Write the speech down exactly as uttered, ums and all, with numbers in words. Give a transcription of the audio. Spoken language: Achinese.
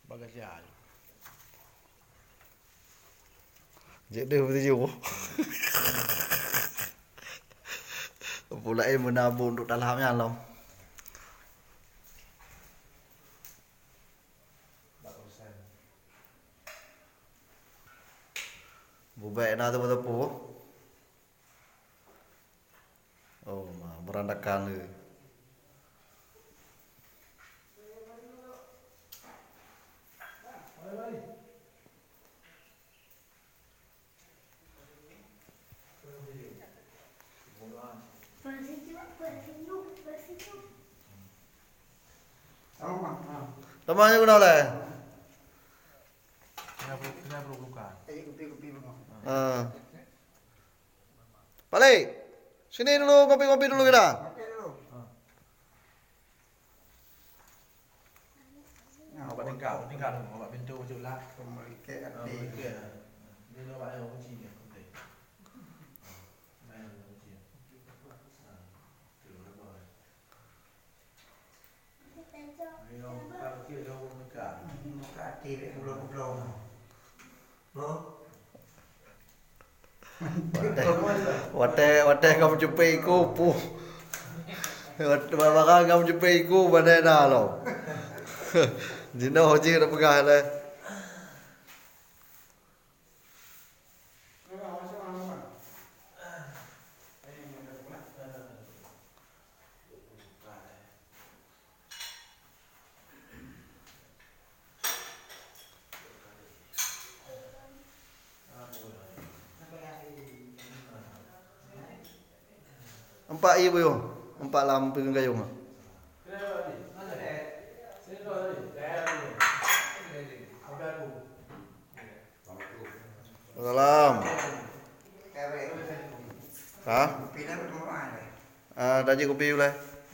Bagah sial. Jeuet deh beutujôh. Pulai meunabong untuk talham nyan lom. Bubek na teupeu-teupeu. Oh, ma, berantakan lé. Teuma nyoe keunoe lé. Tengah ber-, tengah berluka. Ah. Balik. Sini dulu, ngopi-ngopi dulu kita. Ngopi dulu. Ha. Awak tingkat, awak tingkat dulu. Awak pintu masuk lah. Pemelikat hati. Ha, pemelikat. Dia nak bayar kunci dia. Okey. Bayar kunci. Ha. Tu, berapa? Watèe, watèe, watèe ka meucupa iku, puh. Watèe barang ka meucupa iku, banda na lom. Jinoe jih na peugah lé. Empat ié buyueng, empat lam piring gayung. Salam. Ha? Ah, dah jeuet kupi ulai.